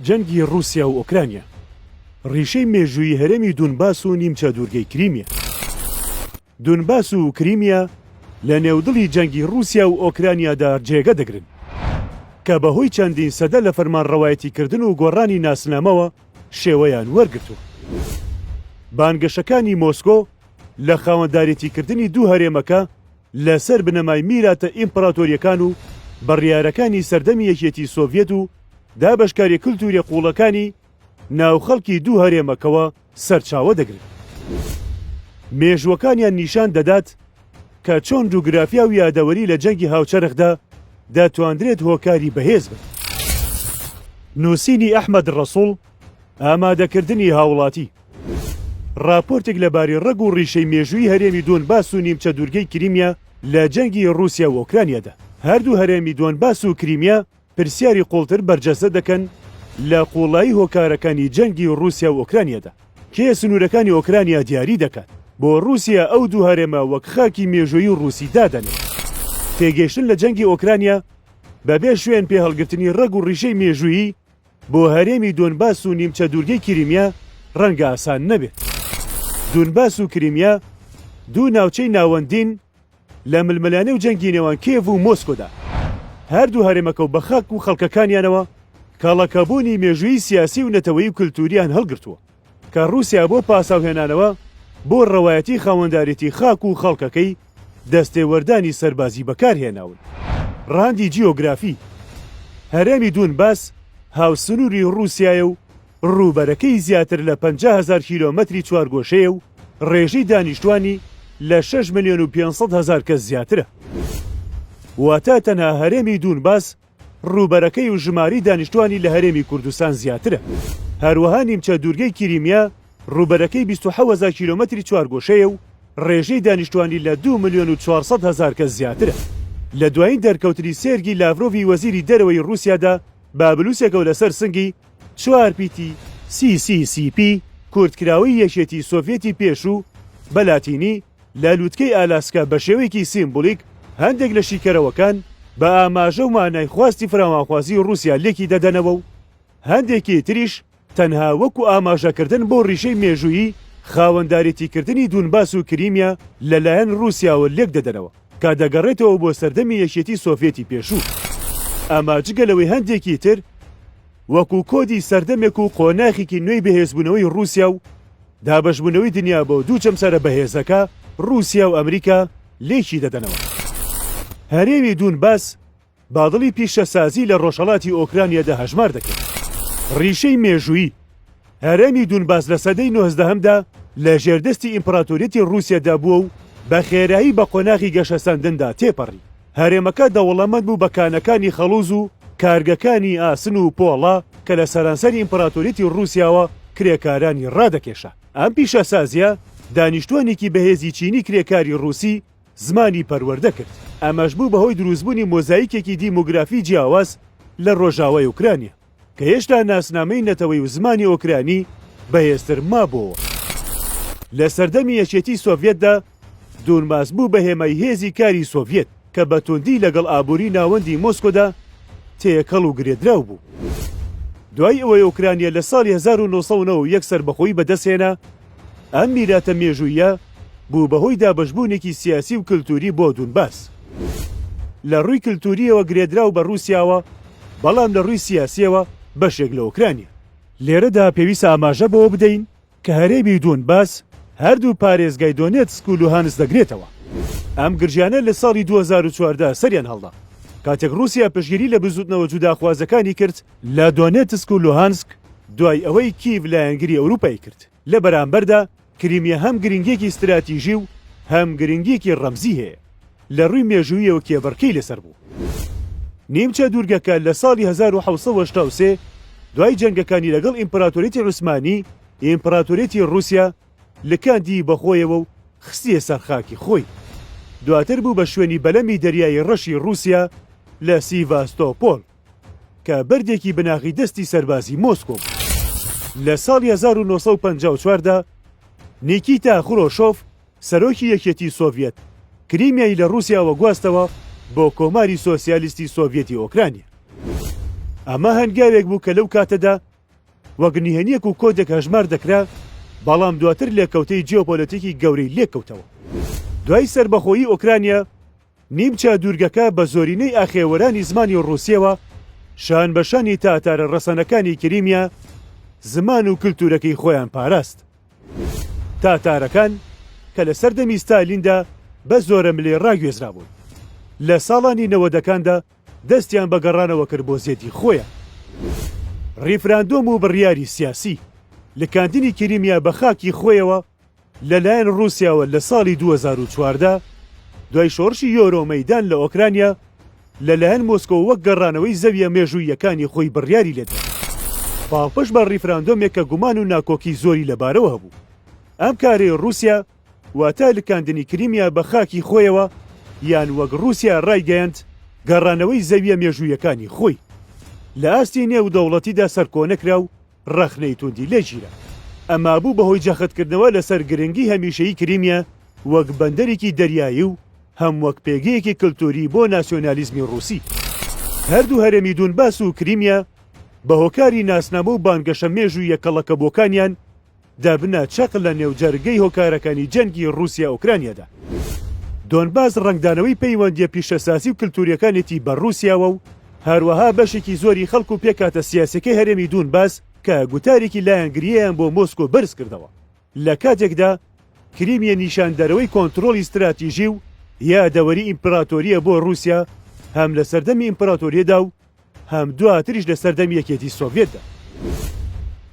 جەنگی ڕووسیا و ئۆکرانیا. ڕیشەی مێژوویی هەرێمی دونباس و نیمچە دوورگەی کریمیا. دونباس و کریمیا لە نێودڵی جەنگی ڕووسیا و ئۆکرانیادا جێگە دەگرن، کە بەهۆی چەندین سەدە لە فەرمانڕەوایەتیکردن و گۆڕانی ناسنامەوە شێوەیان وەرگرتووە. بانگەشەکانی مۆسکۆ لە خاوەندارێتیکردنی دوو هەرێمەکە لەسەر بنەمای میراتە ئیمپراتۆرییەکان و بڕیارەکانی سەردەمی یەکێتی سۆڤیەت و دابەشکارییە کلتورییە قووڵەکانی ناو خەڵکی دوو هەرێمەکەوە سەرچاوە دەگرن. مێژووەکانیان نیشان دەدات کە چۆن جوگرافیا و یادەوەری لە جەنگی هاوچەرخدا دەتواندرێت هۆکاری بەهێز بن. نووسینی ئەحمەد ڕەسوڵ، ئامادەکردنی هاوڵاتی. ڕاپۆرتێک لەبارەی ڕەگ و ڕیشەی مێژوویی هەرێمی دۆنباس و نیمچە دوورگەی کریمیا لە جەنگی ڕووسیا و ئۆکرانیادا. هەردوو هەرێمی دۆنباس و کریمیا پرسیاری قوڵتر بەرجەستە دەکەن لە قوڵایی هۆکارەکانی جەنگی ڕووسیا و ئۆکرانیادا. کێ سنوورەکانی ئۆکرانیا دیاری دەکات؟ بۆ ڕووسیا ئەو دوو هەرێمە وەک خاکی مێژوویی ڕووسی دادەنێت. تێگەیشتن لە جەنگی ئۆکرانیا بەبێ شوێن پێهەڵگرتنی ڕەگ و ڕیشەی مێژوویی بۆ هەرێمی دۆنباس و نیمچە دوورگەی کریمیا ڕەنگە ئاسان نەبێت. دونباس و کریمیا دوو ناوچەی ناوەندین لە ململانێ و جەنگی نێوان کیێڤ و مۆسکۆدا. هەردوو هەرێمەکە و بە خاک و خەڵکەکانیانەوە کەڵەکەبوونی مێژوویی سیاسی و نەتەوەیی و کلتووریان هەڵگرتووە کە ڕووسیا بۆ پاساوهێنانەوە بۆ ڕەوایەتی خاوەندارێتی خاک و خەڵکەکەی دەستێوەردانی سەربازی بەکارهێناون. ڕەهەندی جیۆگرافی، هەرێمی دونباس هاوسنووری ڕووسیایە و ڕووبەرەکەی زیاتر لە 50 هەزار کیلۆمەتری چوارگۆشەیە و ڕێژەی دانیشتوانی لە 6 ملیۆن و 500 هەزار کەس زیاترە. واتە تەنها هەرێمی دونباس ڕووبەرەکەی و ژمارەی دانیشتوانی لە هەرێمی کوردستان زیاترە. هەروەها نیمچە دوورگەی کیریمیا ڕووبەرەکەی 27 هەزار کیلۆمەتری چوارگۆشەیە و ڕێژەی دانیشتوانی لە 2 ملیۆن و 400 هەزار کەس زیاترە. لە دوایین دەرکەوتنی سێرگی لاڤرۆڤی وەزیری دەرەوەی ڕووسیادا بە بلوسێکەوە لەسەر سنگی چوار پیتی CCCP کورتکراوەی یەکێتی سۆڤیەتی پێشوو بە لاتینی لە لوتکەی ئالاسکا بە شێوەیەکی سیمبولیک هەندێک لە شیکەرەوەکان بە ئاماژە و مانای خواستی فراوانخوازی ڕووسیا لێکی دەدەنەوە و هەندێکی تریش تەنها وەکو ئاماژەکردن بۆ ڕیشەی مێژوویی خاوەندارێتیکردنی دونباس و کریمیا لەلایەن ڕووسیاوە لێک دەدەنەوە کە دەگەڕێتەوە بۆ سەردەمی یەکێتی سۆڤیەتی پێشوو. ئەمە جگە لەوەی هەندێکی تر وەکو کۆدی سەردەمێک و قۆناخێکی نوێی بەهێزبوونەوەی ڕووسیا و دابەشبوونەوەی دنیا بۆ دوو جەمسەرە بەهێزەکە، ڕووسیا و ئەمریکا، لێکی دەدەنەوە. هەرێمی دونباس بادڵی پیشەسازی لە ڕۆژهەڵاتی ئۆکرانیادا هەژمار دەکرێت. ڕیشەی مێژوویی هەرێمی دونباس لە سەدەی نۆزدەهەمدا لە ژێر دەستی ئیمپراتۆریەتی ڕووسیادا بووە و بە خێرایی بە قۆناغی گەشەسەندندا تێپەڕی. هەرێمەکە دەوڵەمەند بوو بە کانەکانی خەڵوز و کارگەکانی ئاسن و پۆڵا کە لە سەرانسەری ئیمپراتۆریەتی ڕووسیاوە کرێکارانی ڕادەکێشا. ئەم پیشەسازییە دانیشتووانێکی بەهێزی چینی کرێکاری ڕووسی زمانی پەروەردە کرد. ئەمەش بوو بەهۆی دروستبوونی مۆزایکێکی دیمۆگرافی جیاواز لە ڕۆژاوای ئۆکرانیا. کە هێشتا ناسنامەی نەتەوەی و زمانی ئۆکرانی بەهێزتر مابۆوە. لە سەردەمی یەکێتی سۆڤیەتدا، دونباس بوو بە هێمای هێزی کاری سۆڤیەت کە بە توندی لەگەڵ ئابووری ناوەندی مۆسکۆدا تێکەڵ و گرێدراو بوو. دوای ئەوەی ئۆکرانیا لە ساڵی 1991 سەربەخۆیی بەدەستهێنا، ئەم میراتە مێژووییە بوو بە هۆی دابەشبوونێکی سیاسی و کلتووری بۆ دونباس. لە ڕووی کلتوورییەوە گرێدراو بە ڕووسیاوە، بەڵام لە ڕووی سیاسییەوە بەشێک لە ئۆکرانیا. لێرەدا پێویستە ئاماژە بەوە بدەین کە هەرێمی دونباس هەردوو پارێزگای دۆنێتسک و لوهانس دەگرێتەوە. ئەم گرژیانە لە ساڵی 2014 سەریان هەڵدا، کاتێک ڕووسیا پشتگیری لە بزووتنەوە جوداخوازەکانی کرد لە دۆنێتسک و لوهانسک دوای ئەوەی کیڤ لایەنگری ئەوروپای کرد. لە بەرامبەردا کریمیا هەم گرنگییەکی ستراتیژی و هەم گرنگییەکی ڕەمزی هەیە، لە ڕووی مێژووییەوە کێبڕکێی لەسەر بوو. نیمچە دوورگەکە لە ساڵی 1783 دوای جەنگەکانی لەگەڵ ئیمپراتۆریەتی عوسمانی، ئیمپراتۆریەتی ڕووسیا لکاندی بەخۆیەوە و خستیە سەر خاکی خۆی. دواتر بوو بە شوێنی بەلەمی دەریایی ڕەشی ڕووسیا لە سیڤاستۆپۆل. کە بەردێکی بناغەی دەستی سەربازی مۆسکۆ بوو. لە ساڵی 1954 دا نیکیتا خرۆشۆف سەرۆکی یەکێتی سۆڤیەت کریمیای لە ڕووسیاوە گواستەوە بۆ کۆماری سۆسیالیستی سۆڤیەتی ئۆکرانیا. ئەمە هەنگاوێک بوو کە لەو کاتەدا وەک نهێنییەک و کۆدێک هەژمار دەکرا، بەڵام دواتر لێکەوتەی جیۆپۆلەتیکی گەورەی لێکەوتەوە. دوای سەربەخۆیی ئۆکرانیا، نیمچە دوورگەکە بە زۆرینەی ئاخێوەرانی زمانی ڕووسییەوە شان بە شانی تاتارە ڕەسەنەکانی کریمیا زمان و کلتوورەکەی خۆیان پاراست. تاتارەکان کە لە سەردەمی ستالیندا بە زۆرەملێ ڕاگوێزرابوون، لە ساڵانی نەوەدەکاندا دەستیان بە گەڕانەوە کرد بۆ زێدی خۆیان. ڕیفراندۆم و بڕیاری سیاسی، لکاندنی کریمیا بە خاکی خۆیەوە لەلایەن ڕووسیاوە لە ساڵی 2014 دوای شۆڕشی یۆرۆ مەیدان لە ئۆکرانیا لەلایەن مۆسکۆ وەک گەڕانەوەی زەویە مێژووییەکانی خۆی بڕیاری لێدرا. پاڵپشت بە ڕیفراندۆمێک کە گومان و ناکۆکی زۆری لەبارەوە هەبوو. ئەم کارەی ڕووسیا واتە لکاندنی کریمیا بە خاکی خۆیەوە یان وەک ڕووسیا ڕایگەیاند گەڕانەوەی زەویە مێژوویەکانی خۆی لە ئاستی نێودەوڵەتیدا سەرکۆنە کرا و ڕەخنەی توندی لێگیرا. ئەمە بوو بەهۆی جەختکردنەوە لەسەر گرنگی هەمیشەیی کریمیا وەک بەندەرێکی دەریایی و هەم وەک پێگەیەکی کلتوری بۆ ناسیۆنالیزمی ڕووسی. هەردوو هەرێمی دونباس و کریمیا بە هۆکاری ناسنامە و بانگەشە مێژوویە کەڵەکەبووەکانیان دەبنە چەق لە نێوجەرگەی هۆکارەکانی جەنگی ڕووسیا-ئۆکرانیادا. دۆنباس ڕەنگدانەوەی پەیوەندییە پیشەسازی و کلتورییەکانێتی بە ڕووسیاوە و هەروەها بەشێکی زۆری خەڵک و پێکهاتە سیاسیەکەی هەرێمی دونباس کە گوتارێکی لایەنگرییان بۆ مۆسکۆ بەرزکردەوە لە کاتێکدا کریمیە نیشاندەرەوەی کۆنترۆڵی ستراتیژی و یادەوەری ئیمپراتۆرییە بۆ ڕووسیا هەم لە سەردەمی ئیمپراتۆرییەدا و هەم دواتریش لە سەردەمی یەکێتی سۆڤیەتدا.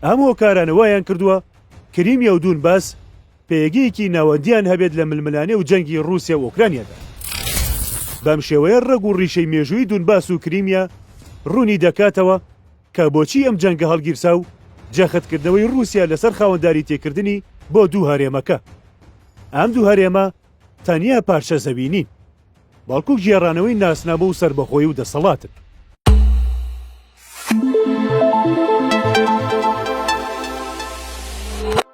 ئەم هۆکارانە وایان کردووە کریمیا و دونباس پێگەیەکی ناوەندییان هەبێت لە ململانێ و جەنگی ڕووسیا و ئۆکرانیادا. بەم شێوەیە ڕەگ و ڕیشەی مێژوویی دونباس و کریمیا ڕوونی دەکاتەوە کە بۆچی ئەم جەنگە هەڵگیرسا و جەختکردنەوەی ڕووسیا لەسەر خاوەنداریتێکردنی بۆ دوو هەرێمەکە. ئەم دوو هەرێمە تەنیا پارچە زەوی نین، بەڵکو گێڕانەوەی ناسنامە و سەربەخۆیی و دەسەڵاتن.